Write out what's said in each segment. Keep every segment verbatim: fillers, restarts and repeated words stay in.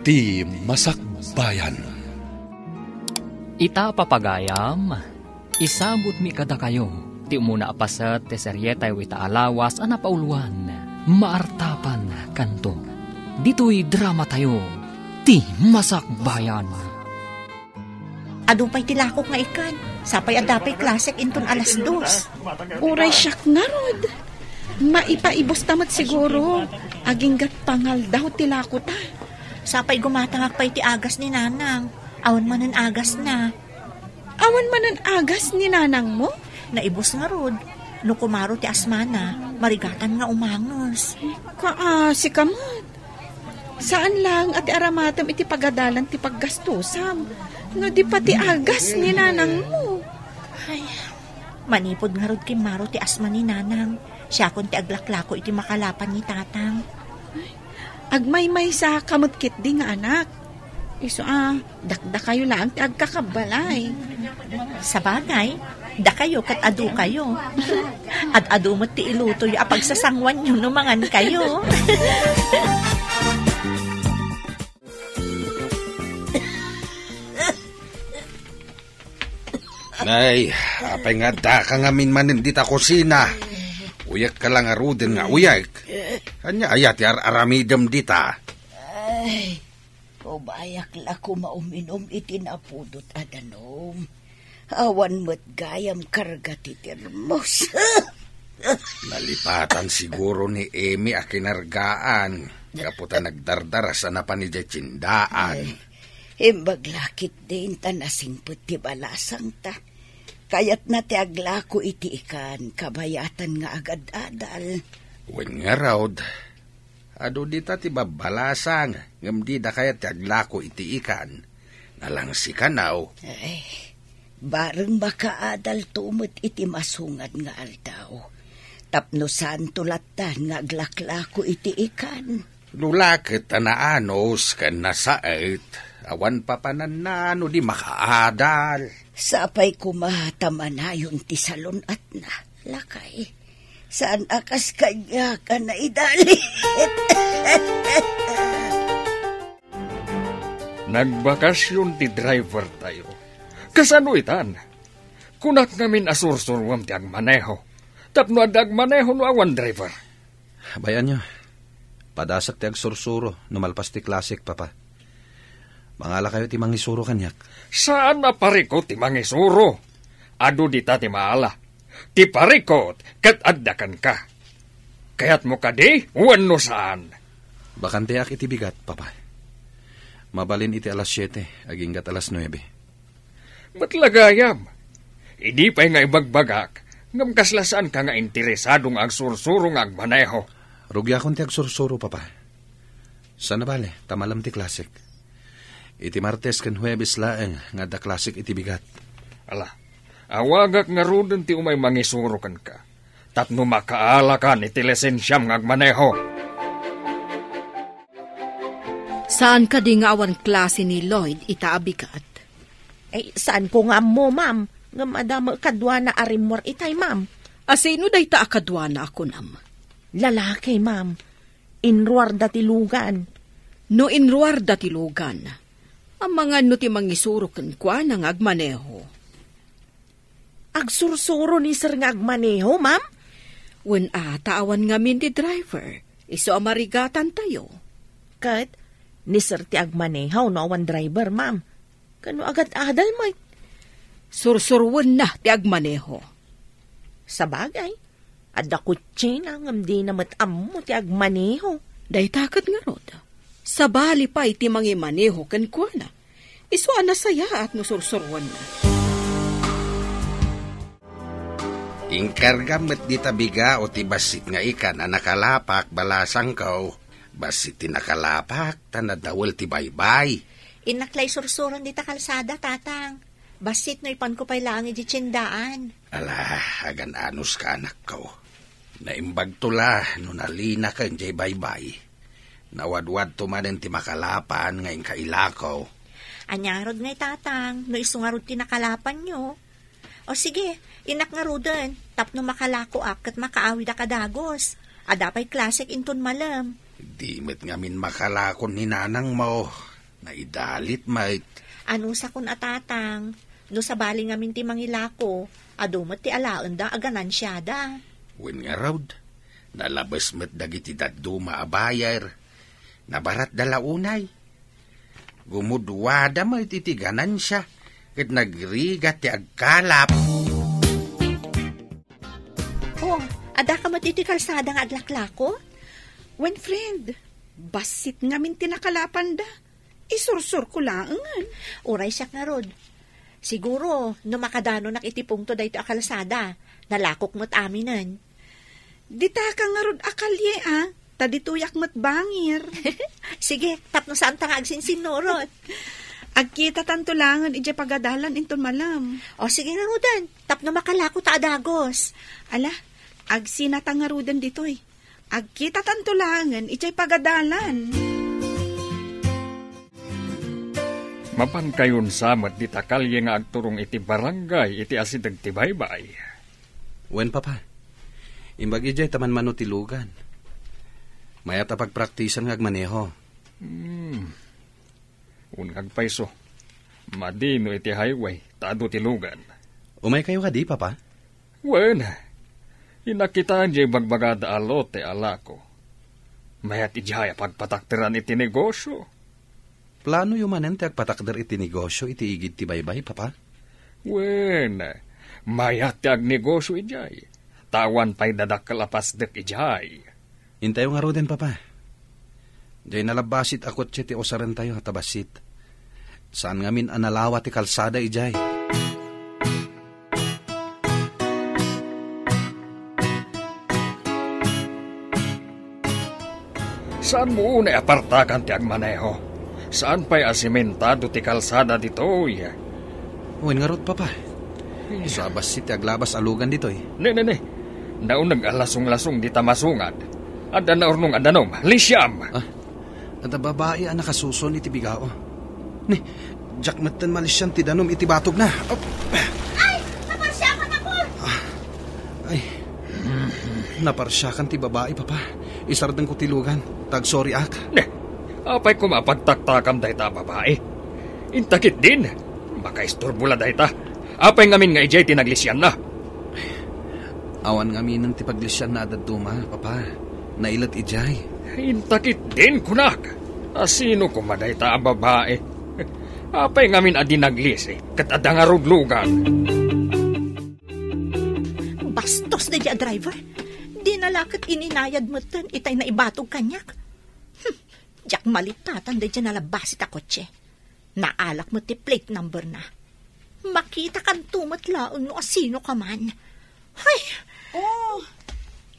Ti Masakbayan. Ita, papagayam, isagutmi kadakayo ti umuna a paset ti serietayo ita a lawas a napauluan, Maartapan Kanto. Ditoy dramatayo, Ti Masakbayan. Adu pay ti lakok nga ikan. Sapay adda pay klasek inton alas dos. Uray siak ngarud. Maipaibos ta met siguro. Aginggat pangaldaw ti lakota. Sapay gumatangak pay ti agas ni Nanang. Awan manen agasna. Awan manen agas ni Nanang mo? Naibos ngarud. No kumaro ti asmana, marigatan nga umanges. Kaasi ka met. Saan lang a ti aramatem iti pagadalan ti paggastosam. No di pati agas ni Nanang mo. Ay, manipud ngarud kimmaro ti asma ni Nanang, siakon ti aglaklako iti makalapan ni Tatang. Agmaymaysa ka met ketdi nga anak. Isu a, dakdakayo laeng ti agkakabbalay. Sabagay, dakayo ket adukayo. Ad-adu met ti ilutoyo a pagsasanguanyo no mangankayo. Nay, apay nga addaka ngamin manen dita kusina? Uyek ka lang aruden nga uyek. Ania aya ti ar-aramidem dita? Ay, kumayak la koma uminom iti napudot a danum. Awan met gayam karga ti termos. Nalipatan siguro ni Emi a kinargaan, gapu ta nagdardaras a napan idiay tiendaan. Ay, imbag la ketdin ta nasingpet ti balasangta. Kayatna ti aglako iti ikan, kabayatan nga agad-adal. Wen ngarud, adu dita ti babbalasang, ngem dida kayat ti aglako iti ikan. Nalangsi kanaw. Ay, bareng makaadalto met iti masungad nga aldaw. Tapno saanto lattan nga aglaklako iti ikan. No la ket a naanus ken nasaet, awan papananna no di makaadal. Sapay koma ta manayon ti salun-atna, lakay. Saan a kas kaniak a naidalit. Nagbakasyon ti driver tayo. Kasano itan? Kunak ngamin a sursuruem ti agmaneho. Tapno adda agmaneho no awan driver. Bay-anyo, padasek ti agsursuro no malpas ti klasek, Papa. Mangalakayo ti mangisuro kaniak. Saan a parikut ti mangisuro. Adu dita ti maala. Ti parikut ket adda kenka. Kayatmo kadi wenno saan? Bakanteak iti bigat, Papa. Mabalin iti alas siete, aginggat alas nuebe. Met la gayam. Idi pay nga ibagbagak, ngem kasla saanka nga interesado nga agsursuro nga agmaneho. Rugiakon ti agsursuro, Papa. Saan a bale, ta malem ti klasek. Iti Martes ken Huebes laeng nga adda klasek iti bigat. Ala, awagak ngaruden ti umay mangisuro kenka, tapno makaalakan iti lisensiam nga agmaneho. Saan kadi nga awan klase ni Lloyd ita a bigat? Ay, saanko nga ammo, ma'am. Ngem adda met kaduana a rimmuar itay, ma'am. A sino dayta a kaduana a kunam? Lalaki, ma'am. Inruarda ti lugan. No inruarda ti lugan, amangan no ti mangisuro kenkuana nga agmaneho? Agsursuro ni sir nga agmaneho, ma'am? Wen a, ta awan ngamin ti driver. Isu a marigatantayo. Ket ni sir ti agmaneho no awan driver, ma'am. Kano agad-adal met? Sursuruenna ti agmaneho. Sabagay, adda kutsina ngem dina met ammo ti agmaneho. Dayta ket ngarud, sabali pay ti mangimaneho kenkuana. Isu a nasayaat no sursuruenna. Inkargam met dita bigao ti bassit nga ikan a nakalapak, balasangko. Bassit ti nakalapak, ta nadawel ti baybay. Innak la isursuron dita kalsada, Tatang. Bassit no ipanko pay laeng idiay tiendaan. Ala, agan-anos ka, anakko. Naimbagto la no nalinaken diay baybay. Nawadwadto manen ti makalapan nga inka ilako. Ania ngarud ngay, Tatang, no isu ngarud ti nakalapanyo? O sige, innak ngaruden, tapno makalakoak ket makaawidak a dagus. Adda pay klasek inton malem. Di met ngamin makalakon ni nanangmo. Naidalit met. Anusakon a tatang, no sabali ngamin ti mangilako, adu met ti alaenda a ganansiada. Wen ngarud, nalabes met dagiti dadduma a buyer. Nabaratda la unay. Gumudwada met iti ganansia, ket nagrigat ti agkalap. Oh, adda ka met iti kalsada nga aglaklako? Wen, friend, bassit ngamin ti nakalapanda. Isursurko laengen. Uray siak ngarud. Siguro, no makadanonak iti pungto daytoy a kalsada, nalakok met aminen. Dita ka ngarud a kalye, a? Ta ditoyak met bangir. Sige, tapno saanta nga agsinsinnurot. Agkitatanto laengen idiay pagadalan inton malem. O, sige ngaruden, tapno makalako ta a dagus. Ala, agsinata ngaruden ditoy. Agkitatanto laengen idiay pagadalan. Mapankayon sa met dita kalye nga agturong iti barangay iti asideg ti baybay. Wen, Papa. Imbag idiay ta manmano ti lugan. Mayat a pagpraktisan nga agmaneho. Hmm. Wen, agpayso. Madi no iti highway, ta adu ti lugan. Umaykayo kadi, Papa? Wen, inakitaen diay bagbagada a lote a lako. Mayat idiay a pagpatakderan iti negosio. Planoyo manen ti agpatakder iti negosio iti igid ti baybay, Papa? Wen, mayat ti agnegosio idiay. Ta awan pay dadakkel a pasdek idiay. Intayo ngaruden, Papa. Diay nalabbasit a kotse ti usarentayo ta bassit. Saan ngamin a nalawa ti kalsada idiay. Saanmo unay a partakan ti agmaneho. Saan pay a simentado ti kalsada ditoy. Wen ngarud, Papa. Isu a bassit ti aglabas a lugan ditoy. Ne, ne, ne. Nauneg a lasonglasong dita masungad. Adda naurnong a danum. Lisiam! Ah, adda babai a nakasuson iti bigao. Ne, diak metten malisian ti danum iti batogna. Oh. Ay! Naparsiakan ako! Ah, ay. Naparsiakan ti babai, Papa. Isardengko ti lugan. Tagsoriak. Ne, apay koma a pagtaktakam dayta a babai? Inta ketdin, makaisturbo la dayta. Apay ngamin nga idiay ti naglisianna? Awan ngaminen ti paglisianna a dadduma, Papa. Nailet idiay. Inta ketdin, kunak. A sino koma dayta a babai? Apay ngamin a di naglisi, ket adda ngarud lugan? Bastos daydiay a driver. Dina la ket ininayad metten itay naibatog kaniak. Hmm, diak malitatan daydiay nalabbasit a kotse. Naalak met ti plate number na. Makitakanto met laeng no asino ka man. Hay! Oh,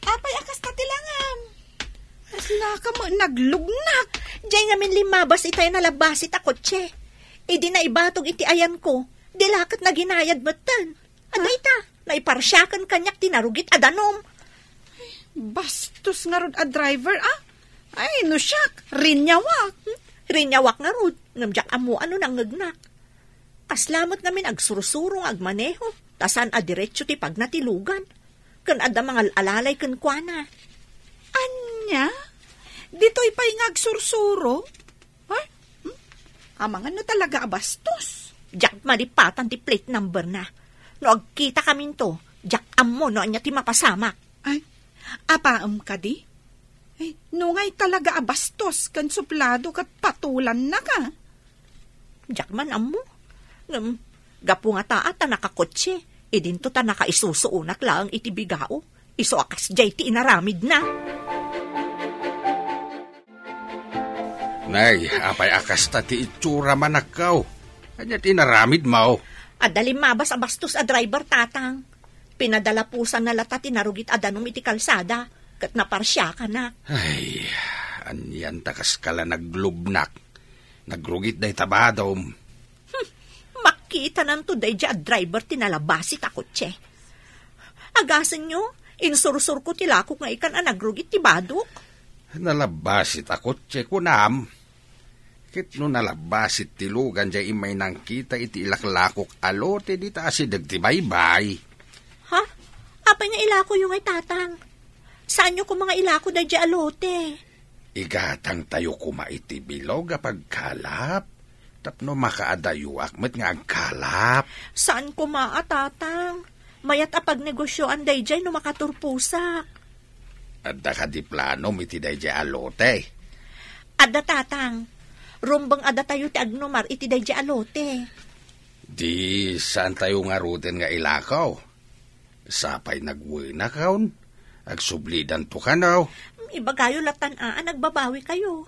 apay a kasta ti langam? Kasla ka met naglugnak. Diay ngamin limmabas itay nalabbasit a kotse. Idi naibatog iti ayanko, di la ket naginayad metten. Adda ita, naiparsiakan kaniak ti narugit a danum. Bastos ngarud a driver, a? Ay, no siak, rinyawak. Hmm? Rinyawak ngarud, ngem diak ammo no nangngegnak. Kasla met ngamin agsursuro nga agmaneho, ta saan a diretso ti pagna ti lugan. Ken adda mangal-alalay kenkuana. Ania? Ditoy pay nga agsursuro? Ay, hmm? Amangan no talaga a bastos. Diak malipatan ti plate number na. No agkitakaminto, diak ammo no ania ti mapasamak. Ay, apaem kadi? Ay, nungay talaga a bastos ken suplado ket patulanna ka. Diak man ammo. Ngem, gapu nga taa ta nakakotse, idinto ta nakaisusuonak laeng iti bigao. Isu a kasdiay ti inaramidna. Nay, apay a kasta ti itsura manakkaw? Ania ti inaramidmo? Adda limmabas a bastos a driver, tatang. Pinadalapusanna lata ti narugit a danum iti kalsada, ket naparsiakanak. Ay, anian ta kaskala naglubnak. Nagrugit dayta badom. Hmm, makitananto daydiay a driver ti nalabasit a kotse. Agasenyo, insursurko ti lakok nga ikan a nagrugit ti badok. Nalabasit a kotse, kunam. Ket no nalabasit ti lugan diay immay nangkita iti ilaklakok a lote dita asideg ti baybay. Ha? Apay nga ilakoyo ngay, tatang? Saanyo koma nga ilako daydiay a lote? Igatangtayo koma iti bilog a pagkalap tapno makaadayoak met nga agkalap. Saan koma a, Tatang. Mayat a pagnegosioan daydiay no makaturposak. Adda kadi planom iti daydiay a lote? Adda, Tatang. Rumbeng a datayo ti agnumar iti daydiay a lote. Di saantayo ngaruden nga ilako? Sapay nagwenakon, agsublidanto kano. Ibagayo latan a, a nagbabawikayo.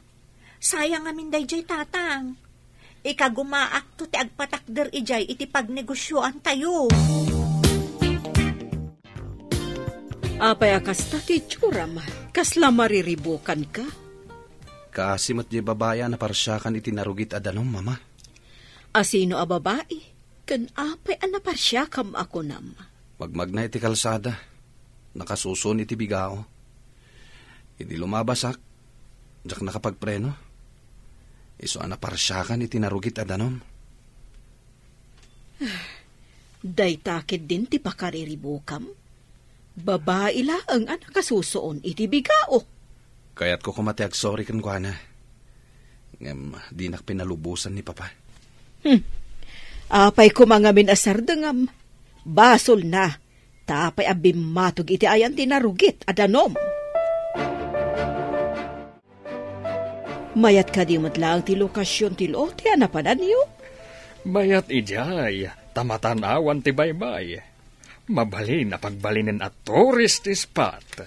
Sayang ngamin daydiay, Tatang. Ikagumaakto ti agpatakder idiay iti pagnegosioantayo. Apay a kasta ti itsuram? Kasla mariribukanka? Kaasi met diay babai a naparsiakan iti narugit a danum, Mama. A sino a babai? Ken apay a naparsiakam a kunam? Magmagna iti kalsada. Nakasusuon iti bigao. Idi lumabasak, diak nakapagpreno. Isu a naparsiakan iti narugit a danum. Dayta ketdin ti pakariribukam? Babai laeng a nakasusuon iti bigao. Kayatko koma ti agsorry kenkuana. Ngem dinak pinalubosan ni Papa. Hmm. Apay koma ngamin a sardengam? Basolna, ta apay a bimmatog iti ayan ti narugit a danum? Mayat kadi met laeng ti lokasion ti lote a napananyo? Mayat idiay, ta matan-awan ti baybay. Mabalin a pagbalinen a tourist spot.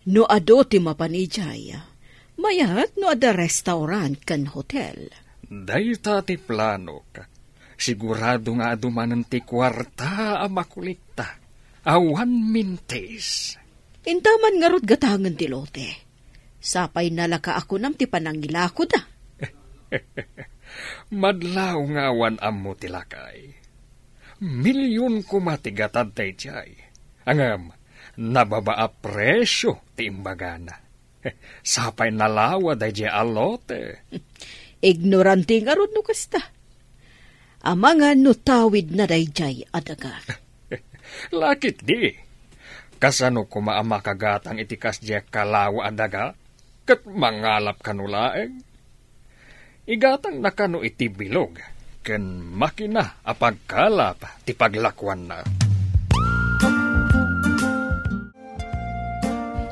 No adu ti mapan idiay, mayat no adda restaurant ken hotel. Dayta ti planok. Sigurado nga adu manen ti kuarta a makolekta. Awan mintis. Intaman ngarud gatangen ti lote. Sapay nalaka a kunam ti panangilakoda. Madlaw nga awan ammo ti lakay. Milyon koma ti gatad daydiay. Ngem, nababa a presio ti imbagana. Sapay nalawa daydiay a lote. Ignorante ngarud no kasta. Amangan no tawidna daydiay a daga. Lakit di. Kasano koma a makagatang iti kasdiay a kalawa a daga? Ket mangalap kano laeng? Igatangna kano iti bilog ken makina a pagkalap ti paglakuanna.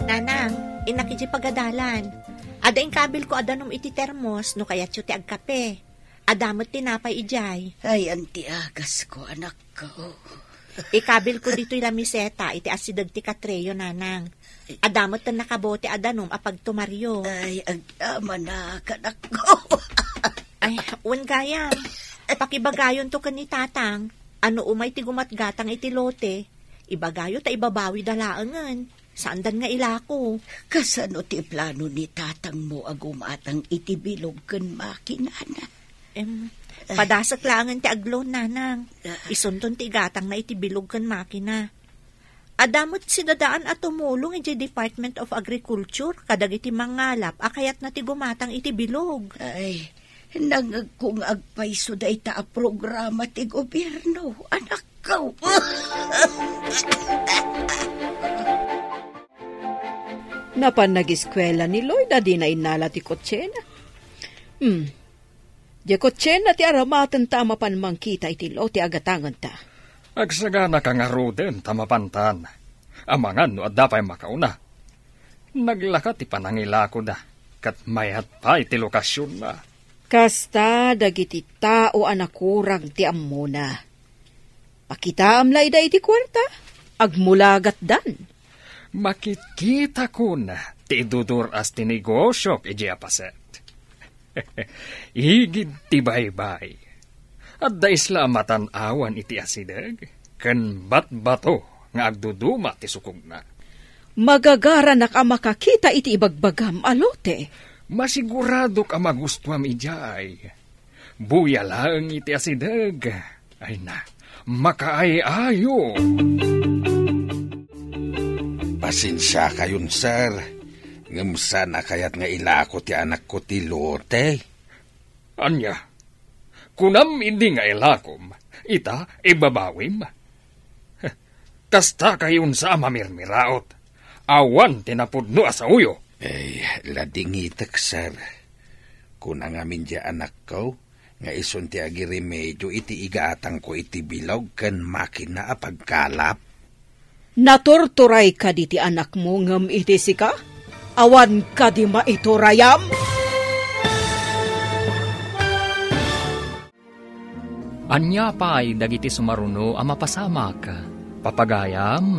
Nanang, innak iti pagadalan. Adda inkabilko a danum iti termos no kayatyo ti agkape. Adda met tinapay idiay. Ay, anti agasko, anakko. Ikabilko ditoy lamiseta iti asideg ti katreyo, Nanang. Adda met nakabote a danum a pagtumaryo. Ay, agdamanak, anakko. Ay, wen gayam. Pakibagayonto ken ni Tatang a no umay ti gumatgatang iti lote, ibagayo ta ibabawida laengen. Saandan nga ilako. Kasano ti plano ni tatangmo a gumatang iti bilog ken makinana? Em, padasek laengen ti agloan, Nanang. Ah. Isunton ti igatangna iti bilog ken makina. Adda met sidadaan a tumulong idiay Department of Agriculture kadagiti mangalap a kayatna ti gumatang iti bilog. Ay, nangngegko nga agpayso dayta a programa ti gobierno, anakko. Napan nagiskuela ni Lloyd a dina innala ti kotsena. Hmm. Diay kotsena ti aramatenta a mapan mangkita iti lote a gatangenta. Agsaganaka ngaruden ta mapantan. Amangan no adda pay makauna. Naglaka ti panangilakoda, ket mayat pay ti lokasionna. Kasta dagiti tao a nakurang ti ammona. Pakitaam la ida iti kuarta, agmulagatdan. Makitkitakon ti idudur-as ti negosiok idiay a paset. Igid ti baybay. Adda isla a matan-awan iti asideg, ken batbato nga agduduma ti sukogna. Magagaranak a makakita iti ibagbagam a lote. Masiguradok a magustuam idiay. Buya laeng iti asideg. Ay na, makaay-ayo. Pasensiakayon, sir. Ngem saan a kayat nga ilako ti anakko ti lote. Ania? Kunam idi nga ilakom, ita ibabawim? Kasta kayon sa a mamirmiraot. Awan ti napudno a saoyo. Ay, ladingitek, sir. Kuna ngamin di anakko nga isun ti agiremedio iti igatangko iti bilog ken makina a pagkalap. Naturturay kadi ti anakmo ngem iti sika? Awan kadi maiturayam? Ania pay dagiti sumaruno a mapasamak? Papagayam,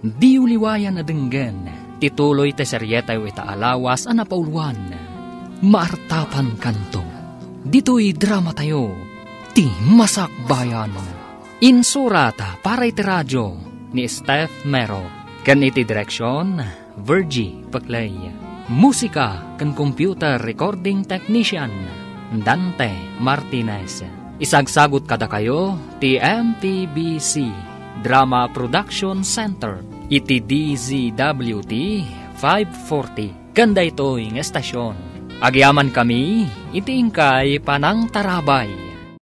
diyo liwayan a denggen ti tuloy ti serietayo ita a lawas a napauluan. Maartapankanto. Ditoy dramatayo, ti Masakbayan. Insurat para iti radio ni Steph Mero. Ken iti direksion, Virgie Peclay. Musika ken computer recording technician, Dante Martinez. Isagsagut kadakayo ti M P B C Drama Production Center iti D Z W T five forty. Ken daytoy nga estasion, agyamankami iti inkay panangtarabay.